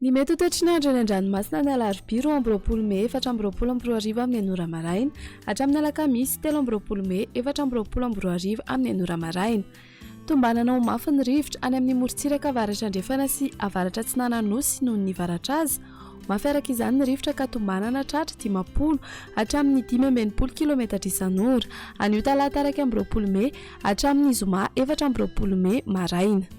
Ny mety ho toetry ny andro eny an-dranomasina ny alarobia 22 mey 2024 amin'ny enina ora maraina hatramin'ny alakamisy 23 mey 2024 amin'ny enina ora maraina. Tombanana ho mafy ny rivotra any amin'ny morontsiraka avaratra andrefana sy avaratra atsinanan'ny Nosy noho ny varatraza. Mafy araka izany ny rivotra ka tombanana hatratra 50 hatramin'ny 65 kilometatra isan'ora anio talata 21 mey hatramin'ny zoma 24 mey maraina.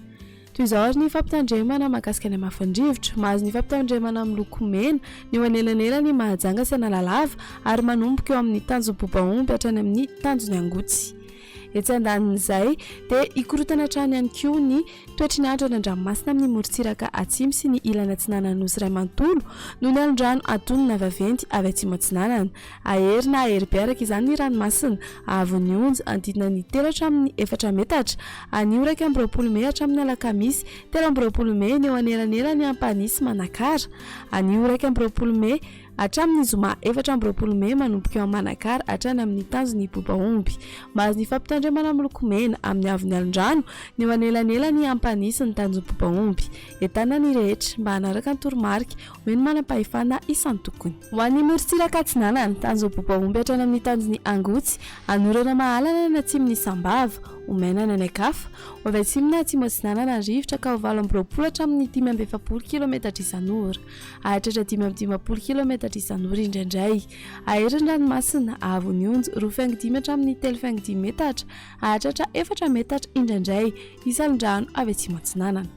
Toy izao ary ny fampitandremana mahakasika ny hamafin'ny rivotra. Mahazo ny fampitandremana miloko mena ny eo anelanelan'i Mahajanga sy Analalava ary manomboka eo amin'ny tanjon'i Bobaomby hatrany amin'ny tanjon'i Angotsy. Etsy andanin'izay dia hikorontana hatrany ihany koa ny toetry ny andro any an-dranomasina amin'ny morontsiraka atsimo sy ny ilany atsinanan'ny Nosy iray manontolo noho ny alon-drano antonona vaventy avy atsimo atsinanana. Hahery na hahery be araka izany ny ranomasina, haavon'ny onja hanodidina ny telo hatramin'ny efatra metatra, anio 21 mey hatramin'ny alakamisy 23 mey ny eo anelanelan'i Ampanihy sy Manakara, anio 21 mey hatramin'ny zoma 24 mey manomboka eo Manakara hatrany amin'ny tanjon'i Bobaomby. Mahazo ny fampitandremana miloko mena amin'ny haavon'ny alon-drano ny eo anelanelan'i Ampanihy sy ny tanjon'i Bobaomby. Entanina ny rehetra mba hanaraka ny toromarika omen'ny manam-pahefana isan-tokony. Ho an'ny morontsiraka atsinanana, tanjon'ny Bobaomby hatrany amin'ny tanjon'i Angotsy, Anorana Mahalana any atsimon'i Sambava, ho maina ny any an-kafa. Ho avy atsimo na atsimo atsinanana ny rivotra ka ho 28 hatramin'ny 45 kilometatra isan'ora. Hahatratra 55 kilometatra isan'ora indraindray. Hahery ny ranomasina, haavon'ny onja, roa faingo dimy hatramin'ny telo faingo dimy metatra, hahatratra efatra metatra indraindray, isan-drano avy atsimo atsinanana.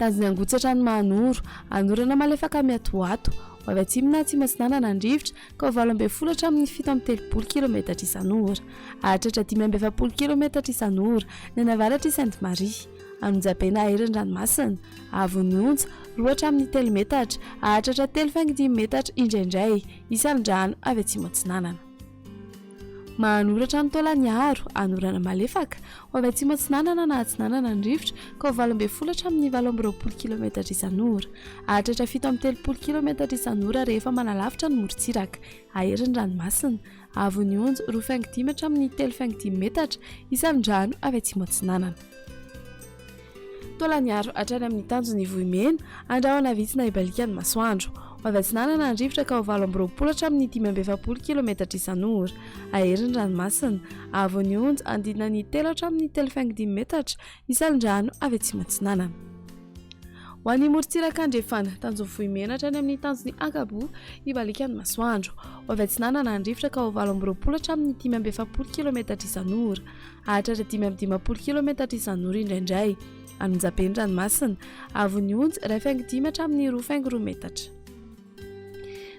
Tanjony Angotsy hatrany Mahanoro, anorana malefaka miatoato, ho avy atsimo na atsimo atsinanana ny rivotra ka ho 18 hatramin'ny 37 kilometatra isan'ora. Hahatratra 45 kilometatra isan'ora ny any avaratr'i Sainte Marie. Anonjabe na hahery ny ranomasina, haavon'ny onja, roa hatramin'ny telo metatra, hahatratra telo faingo dimy metatra indraindray, isan-drano avy atsimo atsinanana. Mahanoratra ny taolan'Iaro, anorana malefaka, ho avy atsimo atsinanana na atsinanana ny rivotra ka ho 18 hatramin'ny 28 kilometatra isan'ora. Hahatratra 37 kilometatra isan'ora rehefa manalavitra ny morontsiraka. Hahery ny ranomasina. Haavon'ny onja, roa faingo dimy hatramin'ny telo faingo dimy metatra, isan'ny-drano avy atsimo atsinanana. Taolagnaro hatrany amin'ny tanjon'i Vohimena, andrahona vitsy na hibaliaka ny masoandro. Ho avy atsinanana ny rivotra ka ho 28 hatramin'ny 45 kilometatra isan'ora. Hahery ny ranomasina. Haavon'ny onja, hanodidina ny telo hatramin'ny telo faingo dimy metatra, ny salon-drano avy atsimo atsinanana. Ho an'ny morontsiraka andrefana, tanjon'i Vohimena hatrany amin'ny tanjon'i Ankaboa, hibaliaka ny masoandro. Ho avy atsinanana ny rivotra ka ho 28 hatramin'ny 45 kilometatra isan'ora. Hahatratra 55 kilometatra isan'ora indraindray. Anonjabe ny ranomasina. Avon'ny onja, iray faingo dimy hatramin'ny roa faingo roa metatra.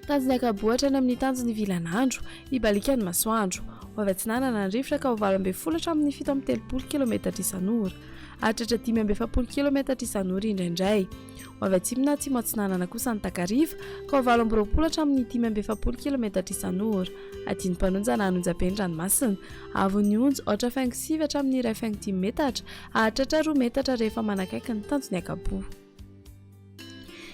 Tanjon'ny Ankaboa hatrany amin'ny tanjon'ny Vilanandro, hibaliaka ny masoandro. Ho avy atsinanana ny rivotra ka ho 18 hatramin'ny 37 kilometatra isan'ora. Hahatratra 45 kilometatra isan'ora indraindray. Ho avy atsimo na atsimo atsinanana kosa ny takariva ka ho 28 hatramin'ny 45 kilometatra isan'ora. Adino mpanonja na anonjabe ny ranomasina. Avon'ny onja, aotra faingo sivy hatramin'ny iray faingo dimy metatra, hahatratra roa metatra rehefa manakaiky ny tanjon'ny Ankaboa.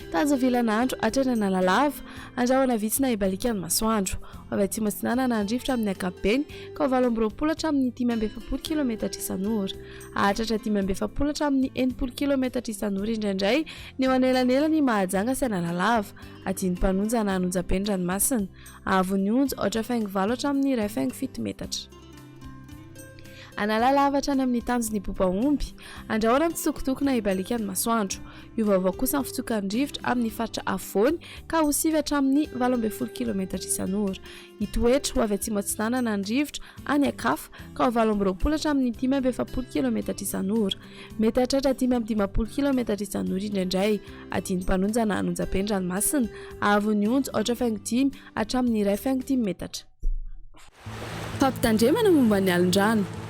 Tanjon'ny vilan'andro hatrany Analalava, andrahona vitsy na hibaliaka ny masoandro. Ho avy atsimo atsinanana ny rivotra amin'ny ankapobeny ka ho 28 hatramin'ny 45 kilometatra isan'ora. Hahatratra 45 hatramin'ny 60 kilometatra isan'ora indraindray ny eo anelanelan'i Mahajanga sy Analalava. Adino mpanonja na anonjabe ny ranomasina. Haavon'ny onja, aotra faingo valo hatramin'ny iray faingo fito metatra. Analalava hatrany amin'ny tanjon'ny Bobaomby. Andrahona mitsitokotoko na hibaliaka ny masoandro. Hiovaova kosa ny fitsokan'ny rivotra amin'ny faritra afovoany ka ho sivy hatramin'ny 18 kilometatra isan'ora. Hitoetra ho avy atsimo atsinanana ny rivotra any an-kafa ka ho 28 hatramin'ny 45 kilometatra isan'ora. Mety hahatratra 55 kilometatra isan'ora indraindray. Adino mpanonja na anonjabe ny ranomasina. Haavon'ny onja, aotra faingo dimy hatramin'ny iray faingo dimy metatra. Fampitandremana momba ny alin-drano.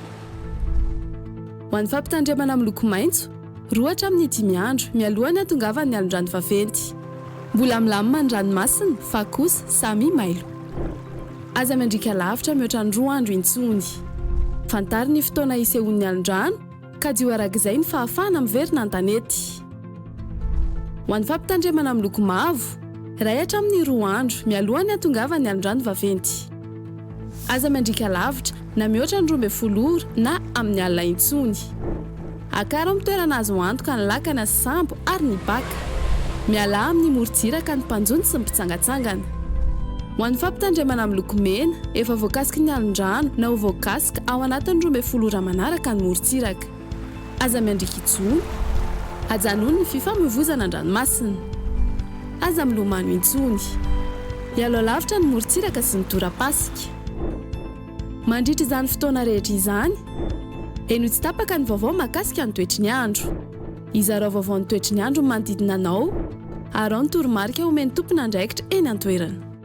Ho an'ny fampitandremana miloko maitso, roa hatramin'ny dimy andro mialoha ny hatongavan'ny alin-drano vaventy. Mbola milamina ny ranomasina fa kosa samy mailo. Aza miandriaka lavitra mihoatra ny roa andro intsony. Fantaro ny fotoana hisehoan'ny alon-drano, kajio arak'izay ny fahafahana miverina an-tanety. Ho an'ny fampitandremana miloko mavo, iray hatramin'ny roa andro mialohan'ny hatongavan'ny alon-drano vaventy. Aza miandriaka lavitra na mihoatra ny 12 ora na amin'ny alina intsony. Akaro amin'ny toerana azo antoka ny lakana sy sambo ary ny baka. Mialà amin'ny morontsiraka ny mpanjono sy ny mpitsangatsangana. Ho an'ny fampitandremana miloko mena, efa voakasiky ny alon-drano na ho voakasika ao anatin'ny 12 ora manaraka ny morontsiraka. Aza miandriaka intsony. Ajanony ny fifamoivozana an-dranomasina. Aza milomano intsony. Ialao lavitra ny morontsiraka sy ny torapasika. Mandritra izany fotoana rehetra izany, henoy tsy tapaka ny vaovao mahakasika ny toetry ny andro. Izarao vaovao ny toetry ny andro ny manodidina anao, araho ny toromarika omen'ny tompon'andraikitra eny an-toerana.